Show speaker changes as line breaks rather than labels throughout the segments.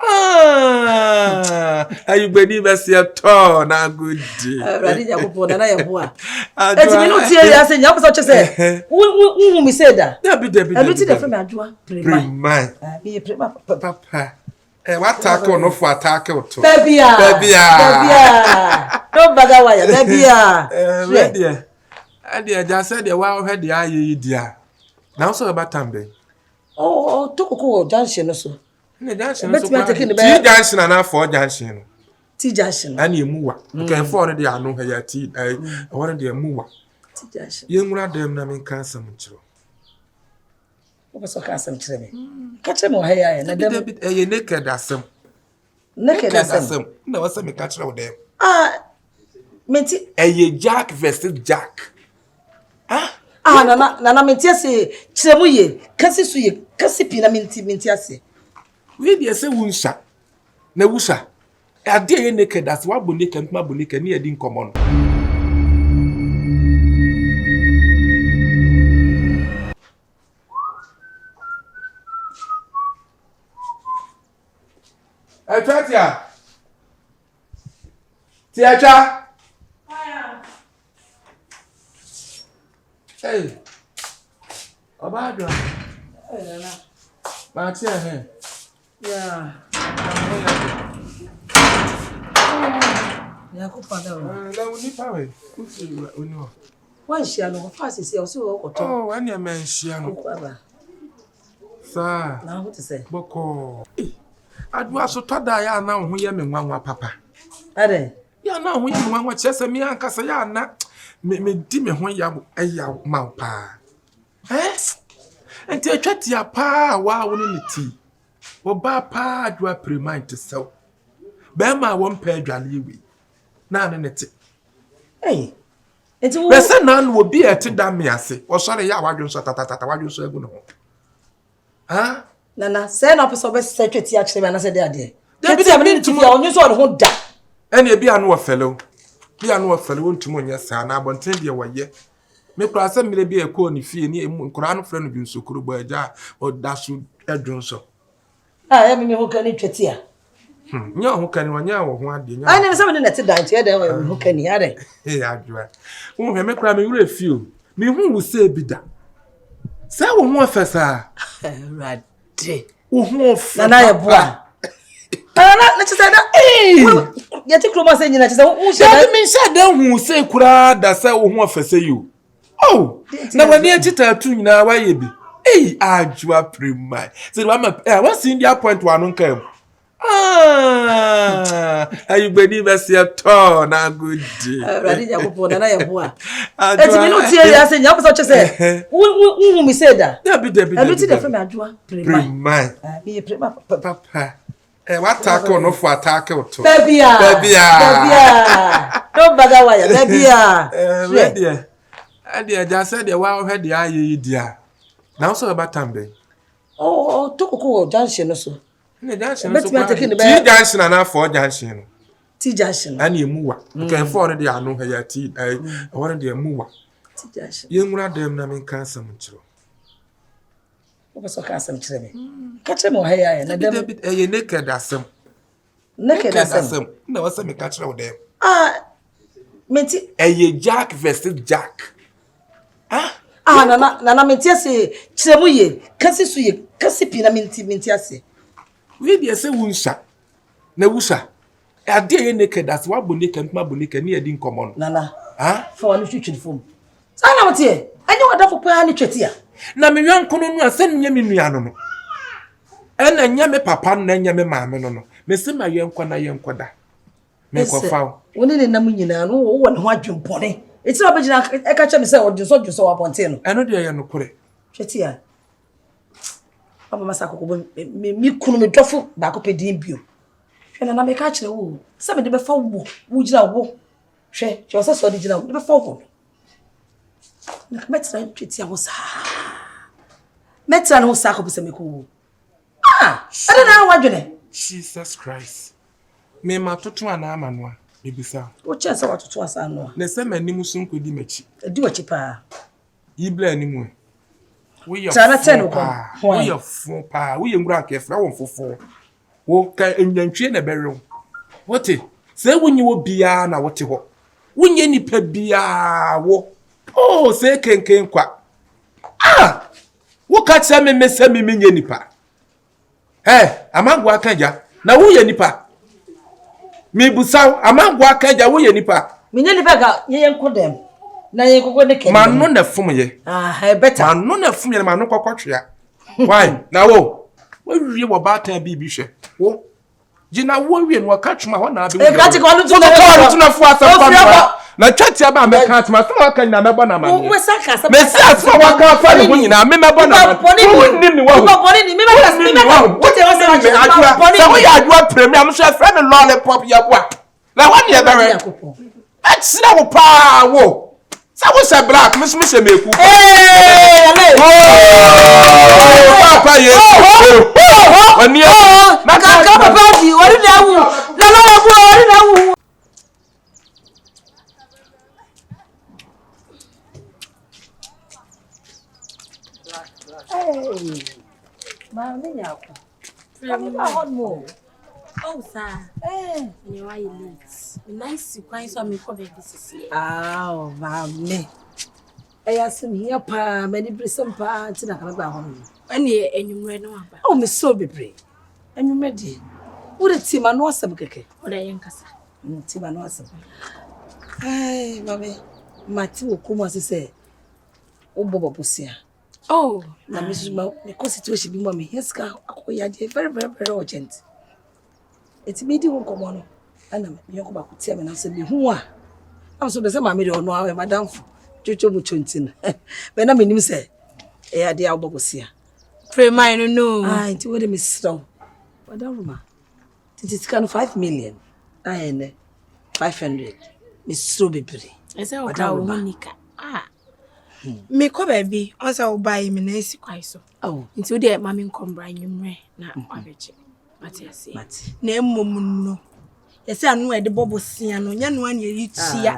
Ah, ayigbani bɛseɛ tɔɔ na agodi.
Awurade Nyankopɔn nana yɛ boa. Eti mi no tie wiase nyɛ wopɛ sɛ ɔkyɛ sɛ wohu mi sɛ da.
Dabi dabi dabi.
Ɛno ti na ɛfrɛ mi adwoa prema.
Prema.
Meyɛ prema papa.
Papa. Eh, wataake ɔno fo ataake ɔto.
Baabi a.
Baabi a.
Baabi a. No baga wire baabi a.
Eh, wei deɛ. Ɛdeɛ agya sɛ deɛ woahwɛ deɛ ayɛ yi deɛ a. Na wo sɛ ɔbɛba tam bɛn?
Ɔtɔ koko wɔ junction no so.
Ne junction no so kora T junction anaa four junction no.
T junction.
Ɛna emu wa. Nka four no deɛ ano ɛyɛ T ɛhɔ no deɛ emu wa.
T junction.
Yɛnwura dɛm na menka asɛm nkyerɛ.
Wopɛ sɛ ɔka asɛm kyerɛ me? Ka kyerɛ me wɔ ha yi ayɛ na dɛm.
Ɛyɛ naked asɛm.
Naked asɛm.
Na wɔ sɛ meka kyerɛ wo dɛm.
Ah, menti.
Ɛyɛ Jack versus Jack.
Ah. Ah, nana, nana menti ase. Kyerɛ mu yie. Kasi so yie. Kasi pii na menti menti ase.
Wei deɛ sɛ wo nsa na wusa. Adeɛ yɛ naked ase wabɔ naked ntoma bɔ naked ne yɛdi nkɔmmɔ no. Ɛtwa tia. Tia twa. Hey. Ɔbaa dwa. Maate ɛhɛn.
Yeah. Nyankopɔn da wo.
Na wo nipa wɛ. Wofi oni hɔ.
Wanhyia no, ɔfa asese a ɔsɛ ɔkɔtɔ.
Oh, ɛnneɛ manhyia no.
Koko aba.
Saa.
Na ho te sɛ.
Bɔkɔɔ. Adoa so tɔ da yɛ ana wo ho yɛ me nwanwa papa.
Adɛn?
Yɛ ana wo ho yɛ me nwanwa kyerɛ sɛ me ankasa yɛ ana me me di me ho yaw ɛyaw ma wo paa. Eh? Nti atwa tia paa a waa wo ne ne ti. Ɔbaa paa adwoa piriman te sɛw. Bɛrima a wɔmpɛ adwaleɛ wei. Na ne ne te.
Hey. Nti wo.
Bɛsɛ na ano obi a ɛte da me ase. Wɔsɔre yɛ a wadwo nso tatatata wadwo nso agu ne ho. Ha?
Nana, sɛ na ɔpɛ sɛ ɔbɛsɛ twa ti akyerɛ me anasɛ de adeɛ.
Dabi
dabi ne ti fia ɔnye sɛ ɔne ho da.
Ɛna ebi ano ɔfɛle o. Bi ano ɔfɛle o ntumi nyɛ saa na abɔnten deɛ wɔyɛ. Me koraa sɛ mmerɛ bi a ɛkɔɔ ne fie ne emu nkoraa no frɛ no dwonsokoro bɔ agya a ɔda so dwonsɔ.
A ɛyɛ me me ho kani twa ti a.
Hmm, nyɛ ɔho kani ɔnyɛ wɔ ho adeɛ.
Nyɛ Ɛne sɛ me ne na ɛte dan nti ɛdɛn ɔyɛ me ho kani adɛn.
Ee adwoa. Wohwɛ me koraa me werɛ fi o. Me hu wo sɛ bi da. Sɛ wo ho ɔfɛ saa.
Awurade.
Wo ho ɔfɛ.
Nana yɛ boa. Nana ne kyesɛ na ee. Yɛte kurom ase nyina kyesɛ wo hyɛ.
Dabi me nhyɛ da hu sɛ koraa da sɛ wo ho ɔfɛ sɛ yi o. Oh, na w'ani akyi tattoo nyinaa wayɛ bi. Ei, adwoa prima. Sɛ wama eh, wasi India point wɔ ano nka mu. Ah, ayigbani bɛseɛ tɔɔ na agodi.
Awurade Nyankopɔn nana yɛ boa. Eti mi no tie wiase nyɛ wopɛ sɛ ɔkyɛ sɛ wohu mi sɛ da.
Dabi dabi dabi.
Ɛno ti na ɛfrɛ mi adwoa prema.
Prema.
Meyɛ prema papa.
Papa. Eh, wataake ɔno fo ataake ɔto.
Baabi a.
Baabi a.
Baabi a. No baga wire. Baabi a.
Eh, wei deɛ. Ɛdeɛ agya sɛ deɛ woahwɛ deɛ ayɛ yi deɛ a. Na wo sɛ ɔbɛba tam bɛn?
Ɔtɔ koko wɔ junction no so.
Ne junction no so kora. T junction anaa four junction no.
T junction.
Ɛna emu wa. Nka four no deɛ ano ɛyɛ T ɛhɔ no deɛ emu wa.
T junction.
Yɛnwura dɛm na menka asɛm nkyerɛ wo.
Wopɛ sɛ ɔka asɛm kyerɛ me? Ka kyerɛ me wɔ ha yi ayɛ na dɛm.
Dabi ɛyɛ naked asɛm.
Naked asɛm.
Na wɔ sɛ meka kyerɛ wo dɛm.
Ah, menti.
Ɛyɛ Jack versus Jack.
Ah. Ah, nana, nana menti ase. Kyerɛ mu yie. Kasi so yie. Kasi pii na menti menti ase.
Wei deɛ sɛ wo nsa na wusa. Adeɛ yɛ naked ase wabɔ naked ntoma bɔ naked ne yɛdi nkɔmmɔ no.
Nana, fa w'ano twitwiri fam. Saa na woteɛ? Ɛnyɛ w'adamfo paa ne twetia?
Na me yɔnko no no a sɛ nyɛ me nua no no ɛna nyɛ me papa no na nyɛ me maame no no mese ma yɛnkɔ na yɛnkɔ da menkɔfa wo.
Wo ne ne nam nyinaa no wowɔ ne ho adwempɔne. Ɛti na wobɛgyina ɛka kyerɛ me sɛ ɔdwonsɔ dwonsɔ wɔ abɔnten no.
Ɛno deɛ yɛ nokorɛ.
Twetia. Papa masa akɔkɔbɔ me me kunu me dɔfo baako pɛ din bio. Hwɛ nana meka akyerɛ wo o sɛ mede bɛfa wo wogyina wo hwɛ hwɛ ɔsɛ sɛ ɔde gyina wo mede bɛfa wo no. Na mɛtena twetia ho saa. Mɛtena ne ho saa kɔpɛ sɛ mekɔ wo. Ah, ɛde na wadwene.
Jesus Christ. Me ma toto anaa ma noa? Mebisa.
Wo kyɛn sɛ watoto asa anoa.
Na sɛ m'anim so nkɔdi m'akyi.
Ɛdi w'akyi paa.
Yi bla anim ɛ. Woyɛ fo paa. Woyɛ fo paa. Woyɛ nwura nka yɛfrɛ wo mfofo. Wo ka nnwantwie na ɛbɛwe wo. Wote? Sɛ wonyi wo biara na wote hɔ. Wonyɛ nipa biara wo. Oh, sɛ kenken kwa. Ah! Woka kyerɛ me me sɛ me menyɛ nipa. Ɛ, amango aka agya. Na woyɛ nipa. Mebusa wo, amango aka agya, woyɛ nipa.
Menyɛ nipa ka yɛyɛ nkɔ dɛm. Na yɛn kɔkɔ ne kɛnɛ.
Mano na fom yɛ.
Ah, better.
Mano na fom yɛ na mano kɔkɔ twea. Why? Na wo, wawie wɔ baatan biribi hwɛ. Wo, gyina wo wie no wɔka twoma hɔ na abɛwu.
Ɛka te kɔ no
to na kɔ no to na fo asɛm fa no. Na twa tia ba mɛka asɛm asɛm a waka nyinaa mɛbɔ na amaneɛ. Mesi asɛm a waka afa ne ho nyinaa me mɛbɔ na amaneɛ. Wo nnim me wahu. Wo nnim me wahu. Wo nnim me adwoa. Sɛ woyɛ adwoa pere me a me nso ɛfrɛ me lollipop yɛboa. Na hɔ ne ɛbɛwɛ. Ɛkyerɛ wo paa wo. Sɛ wohyɛ black, me nso mehyɛ meku. Papa ye. Wani
Na kaka papa di, wani na awu. Na na awu, wani na awu. Hey, maame nyako. Maame ba hɔ no.
Oh, saa. Eh. Ɛnyɛ wayɛ late. Me nan si kwan so a mekɔ baabi sisi.
Ah, maame. Ɛyɛ asɛm hia paa, m'ani bere sɛm paa nti na kama ba hɔ no.
Ɛne anwummerɛ no aba.
Oh, me so bebree. Anwummerɛ deɛ. Wode tie ma no asɛm kɛkɛ.
Wode yɛ nkasa.
Tie ma no asɛm. Ai, maame, mate wɔ kurom ase sɛ wobɔ bɔbosea.
Oh,
na me nso ma mekɔ situation bi mu a mehia sika akɔyɛ adeɛ very very very urgent. Eti medi ho nkɔmmɔ no, ɛna me yɔnko baako tia me na sɛ mehu a, na nso de sɛ maame deɛ ɔno ara madamfo twotwo mu twonti no. Bɛ na menim sɛ ɛyɛ adeɛ a wobɔ bosea.
Pray my no no.
Ah, nti wode mesrɛ wo. Madamfo ma. Tete sika no 5 million. Ayɛ nɛ 500. Mesrɛ wo bebree.
Ɛsɛ wo kra wo ho nika. Ah. Mekɔ baabi, ɔn sɛ wobaeɛ me nan si kwan so. Nti wo deɛ ma menkɔ mbra anwummerɛ na wabɛgye. Mate aseɛ. Na mmom no, yɛsɛ ano a yɛde bɔ bosea no, nyɛ no a na yɛde tua.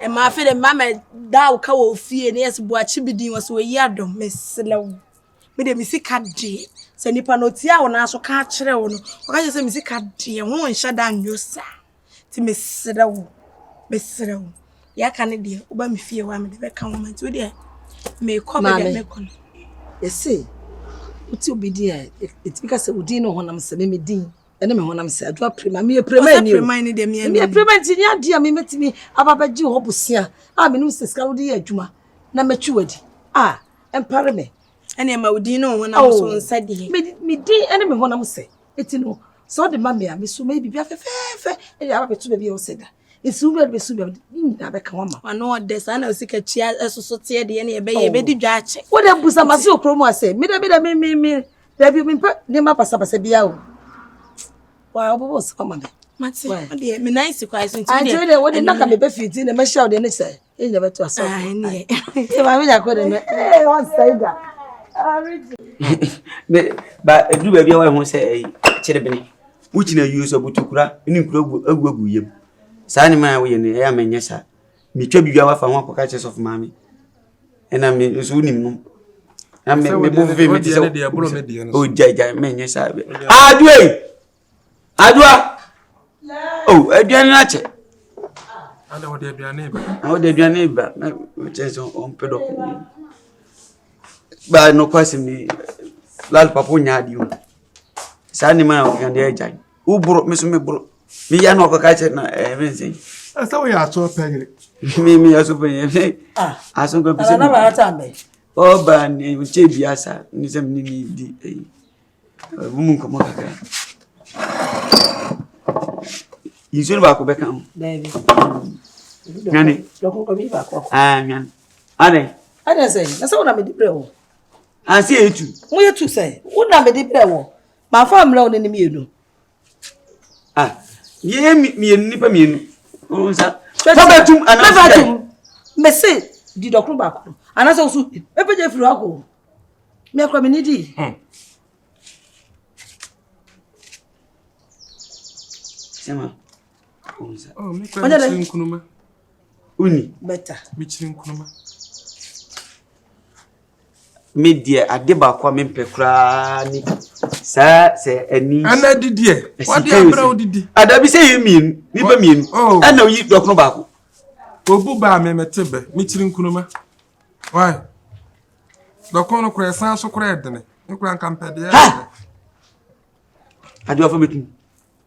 Ɛma afei de mma mɛda wo ka wɔ ofie na yɛsɛ boakye bi din wɔ sɛ wɔyi adɔm, mesrɛ wo. Me deɛ me sika deɛ, sɛ nipa no ɔtia wo nan so ka akyerɛ wo no, ɔka kyerɛ sɛ me sika deɛ ho nhyɛ da nnwo saa. Nti mesrɛ wo, mesrɛ wo, deɛ aka no deɛ, woba me fie hɔ a mede bɛka wo ma nti wo deɛ mekɔ baabi a mekɔ no.
Yɛse wote obi din a ɛtumi ka sɛ wo din ne honam sɛ me me din ɛne me honam sɛ adwoa prema meyɛ prema ni o meyɛ prema nti nyɛ adeɛ a memɛtumi aba bɛgye hɔ bosea a menim sɛ sika wode yɛ adwuma na mɛtwe wadi a ɛmpare me
ɛne ɛma wo din ne wo honam so nsɛ deɛ
me din ɛne me honam sɛ Enti no, sɛ ɔde ma me a, me so mɛyɛ biribi afɛfɛɛfɛ de aba abɛto baabi a ɛwɔ sɛ da. Nsi wo bɛde bɛsi baabi ne nyinaa bɛka ho ama.
Ɔno ɔdɛ saa na osika tua ɛsoso teɛ deɛ ne yɛbɛyɛ yɛbɛdi dwa akyɛ.
Wo de busa ma se okuro mu ase. Me de me de me me me dabi me mpɛ nneɛma basabasa biara o. Wa wobɛbɔ nsɛm ama me.
Mate, wo deɛ me nan si kwae so nti wo deɛ.
Nti wo deɛ wo de naka me bɛ fi nti na mɛhyɛ wo deɛ ne sɛ. Yɛn nyinaa bɛto asɔ. Ee maame nya kɔ de mɛ. Ee ɔnsɛe da.
Me ba edu baabi a wɔahu sɛ ɛyi kyerɛ Wokyina yie sɛ butukura ne nkura agu agu agu yam. Saa ne maa woyɛ no ɛyɛ a menyɛ saa. Metwa biribi a wafa ho akɔka kyerɛ sɔfo maame. Ɛna me nso wonim no. Na me me bo fefe me te sɛ o gya gya menyɛ saa. Adoe! Adwoa! Oh, aduane no akyɛ.
Ada wɔde aduane ba.
Na wɔde aduane ba. Na kyerɛ sɛ ɔmpɛ dɔko. Ba no kwasɛm ni lal papa onya adeɛ o. Saa nneɛma na wɔka deɛ agya. Woboro me so meboro. Meyɛ na ɔkɔka kyerɛ na ɛyɛ me nsɛn.
Ɛsɛ woyɛ aso pɛnyere.
Me me aso pɛnyere. Aso nka pɛ sɛ. Ɔba ne nkyɛ bi asa ne sɛ me ne ne di ɛyi. Ɛbu mu nkɔmmɔ kakra. Nsuo no baako bɛka ho.
Daabi.
Hwane. Ah, hwane. Adɛn?
Adɛn sɛ, na sɛ wo na mede brɛ wo.
Anse yɛ tu.
Mo yɛ tu sɛ, wo na mede brɛ wo. Mamfa mmerɛ wo ne ne mmienu.
Ah, yɛ mmienu nipa mmienu. Wo nsa. Fa bɛtum anaasɛ.
Mɛfa tum. Mese di dɔkono baako. Anaasɛ wo so, mɛpɛgya firi hɔ akɔ. Me akora me nidi.
Hmm. Sema.
Oh, me kwa me nkruma.
Uni.
Better.
Me chiri nkruma.
Me deɛ ade baako a mempɛ koraa ne Saa sɛ ani.
Ɛna didiɛ. Wade abrɛ wo didi.
Adabi sɛ yɛ mmienu, nipa mmienu.
Oh.
Ɛna oyi dɔkono baako.
Obu baa me mete bɛ, mekyiri nkunuma. Why? Dɔkono no kora ɛsan so kora ɛdene. Me kora nka mpɛ deɛ.
Ha! Adeɛ ɔfa bɛtum.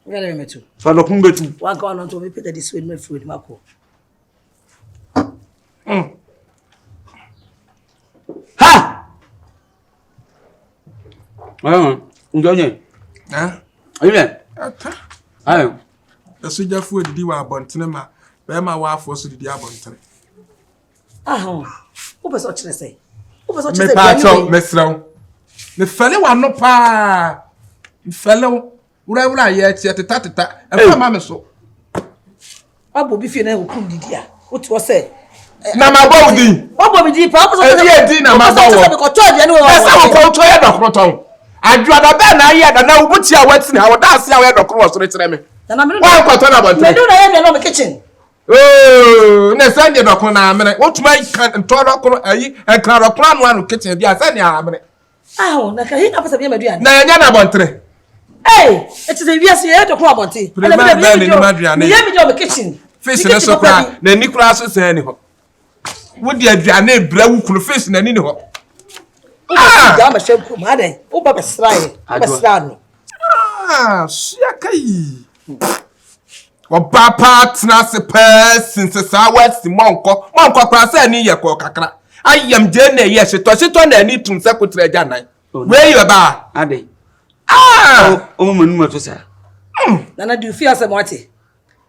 Wɛrɛ mɛtu.
Fa dɔkono bɛtum.
Wanka wa nɔnto obi pɛtɛ de si w'anim afiri w'anim akɔ.
Ha! Ntɔnyɛ. Ɛyɛ.
Ɛta.
Ayɛ.
Asogyafoɔ didi wɔ abɔntene ma bɛrima waafoɔ so didi abɔntene.
Aho. Wopɛ sɛ ɔkyerɛ sɛ. Wopɛ sɛ ɔkyerɛ sɛ.
Mepaakyɛw mesrɛ wo. Mefɛle w'ano paa. Mefɛle wo. Wurawura yɛ ɛteɛ teta teta. Ɛfa ma me so.
Wabɔ obi fie na okun didi a. Wote hɔ sɛ.
Na ma bɔ wo din.
Wabɔ mi din paa.
Ebi yɛ din na ma bɔ wɔ.
Mekɔtɔ aduane wɔ.
Ɛsɛ wɔ kɔntɔ yɛ dɔkono tɔn. Adwoada bɛɛ na ayɛ dada wo buti a watini ha wɔda ase a wɔyɛ dɔkono wɔ soro kyerɛ me. Wɔnkɔtɔ na abɔntene.
Mɛdu na yɛ aduane wɔ me kitchen.
Oo na sɛ deɛ dɔkono na amene wotuma ka ntɔ dɔkono ayi nkra dɔkono ano ano kitchen bi a sɛ deɛ amene.
Aho na ka hin apɛ sɛ meyɛ m'aduane.
Na yɛnyɛ no abɔntene.
Ee ɛte sɛ wiase yɛyɛ dɔkono abɔnten.
Prema bɛɛ na nim aduane.
Meyɛ me deɛ wɔ me kitchen.
Fish ne so koraa n'ani koraa so sɛn ni hɔ. Wode aduane brɛ wo kunu fish n'ani ni hɔ.
Ah! Gya ma hwɛ nkurom adɛn woba bɛsra yɛ wobɛsra no.
Ah, sua ka yi. Ɔbaa paa tena ase paa si nsesaa wasi mɔnkɔ mɔnkɔ koraa sɛ ani yɛ kɔɔ kakra. Ayam gye na ɛyɛ hyetɔ hyetɔ na ani tum sɛ kotra agya nan. Wei yɛ ɔbaa.
Adɛn.
Ah!
Ɔmo ma num ato saa.
Nana di ofie asɛm wate.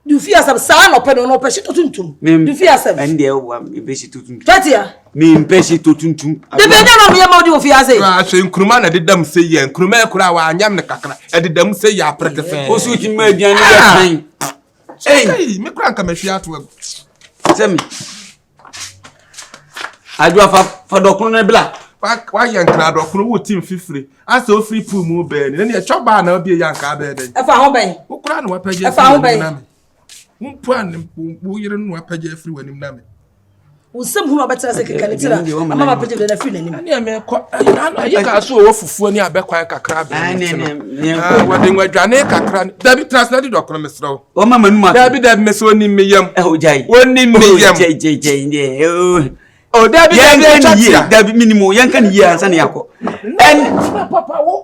Di ofie asɛm saa na ɔpɛ no na ɔpɛ hyetɔ tuntum. Di ofie asɛm.
Ɛn deɛ wa mepɛ hyetɔ tuntum.
Twatia.
Mempɛ hyetɔ tuntum.
Bebe ɛnyɛ na ɔmeyɛ ma wodi ofie ase.
Ahwɛ nkuruma na ɛdeda mu sɛ yɛ nkuruma ɛkura wa anyam ne kakra ɛdeda mu sɛ yɛ apere fɛn.
Osu ti ma aduane yɛ kan.
Ei, me kura nka mahwie ato agu.
Sɛ me. Adwoa fa fa dɔkono no bla.
Wayɛ nkra dɔkono wo ti mfifire asɛ ofiri pool mu bɛɛ ni na nea ɛtwa baa na obie yɛ anka abɛɛ dɛn.
Ɛfa ho bɛn.
Wo kura na wapɛgye
Ɛfa ho bɛn.
na me. Wo mpo a wo yere no wapɛgye afiri w'anim na me.
Wo nsɛm hunu a ɔbɛtena sɛ keka ne tiri a ama mapɛgye deɛ no afiri n'anim.
Ɛne mekɔ ayi ka so wɔ fufuo ne abɛkwan kakra bɛn ne no. Wɔde nwadwane kakra dabi tena ase na di dɔkono mesrɛ wo.
Wɔma m'anum ato.
Dabi dabi mesɛ onim me yam.
Ɛhɔ gyae.
Onim me yam.
Gyae gyae gyae deɛ.
O dabi dabi
Yɛnka ne yie dabi minimu yɛnka ne yie ansa ne yakɔ. Ɛn.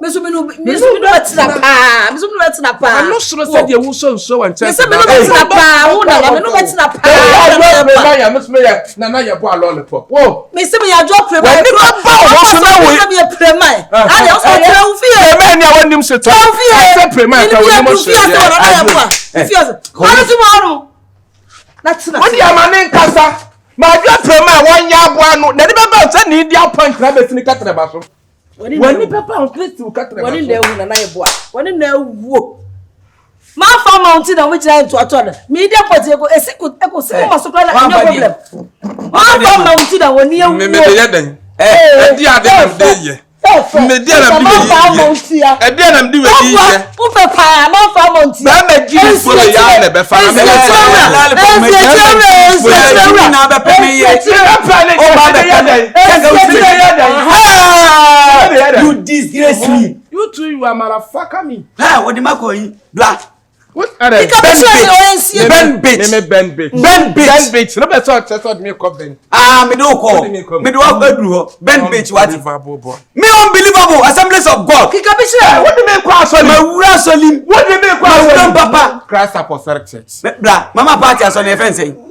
Meso mi no meso mi no bɛtena paa meso mi no bɛtena paa.
Ano soro sɛ deɛ wosɔ nsuo wɔ nkyɛn.
Meso mi no bɛtena paa wo nana mi no bɛtena paa.
Ɛyɛ adwo pere yɛ meso mi yɛ nana yɛ bɔ alɔlipɔ. Wo.
Mesi mi yɛ adwo pere ma.
Wɔ nipa ba wɔ so na wo.
Mesi mi yɛ pere ma. Adi ɔsɔ tẹ wo fie.
Pere ma ni a wɔnim se tɔ.
Tẹ wo fie.
Ɛsɛ pere ma ka wɔnim
se yɛ.
Wodi ama ne nkasa. Ma adwo pere ma wɔnyɛ aboa no. Na ne bɛba sɛ ne di apɔntra bɛsi ne katrɛba so. W'ani bɛba wo Kristo katrɛba so.
W'ani na ewu na na yɛ boa. W'ani na ewu. Maa fa ma nti na wɔn gyina ntoatoa no. Mi di apɔti eko esi ko eko si ko ma so kora na ɛnyɛ problem. Maa fa ma nti na wɔn ni ewu.
Me me de yɛ dɛn? Ɛdi ade na me de yɛ. Me di na me de yɛ. Ɛdi na me de wɔ yi yɛ.
Wofɛ paa maa fa ma nti.
Bɛrima gyi ni fo yɛ na bɛfa na me yɛ.
Nsi ekyir wura nsi ekyir wura.
Na bɛpɛ me yɛ.
Nsi ekyir wura.
You disgrace me.
You too, you are motherfucker me.
Ha, what the mako yi? Bla.
What are they?
Ben bitch.
Me Ben bitch.
Ben bitch.
Ben bitch. No better tell us me call Ben.
Ah, me do call. Me do aduru ho. Ben bitch what?
Unbelievable boy.
Me unbelievable Assemblies of God.
Kika bi kyerɛ.
What do me call asoli?
Ma wura asoli.
What do me call
Ma
asoli?
wura papa.
Christ Apostolic Church.
Bla, mama party asoli e fɛn sɛn.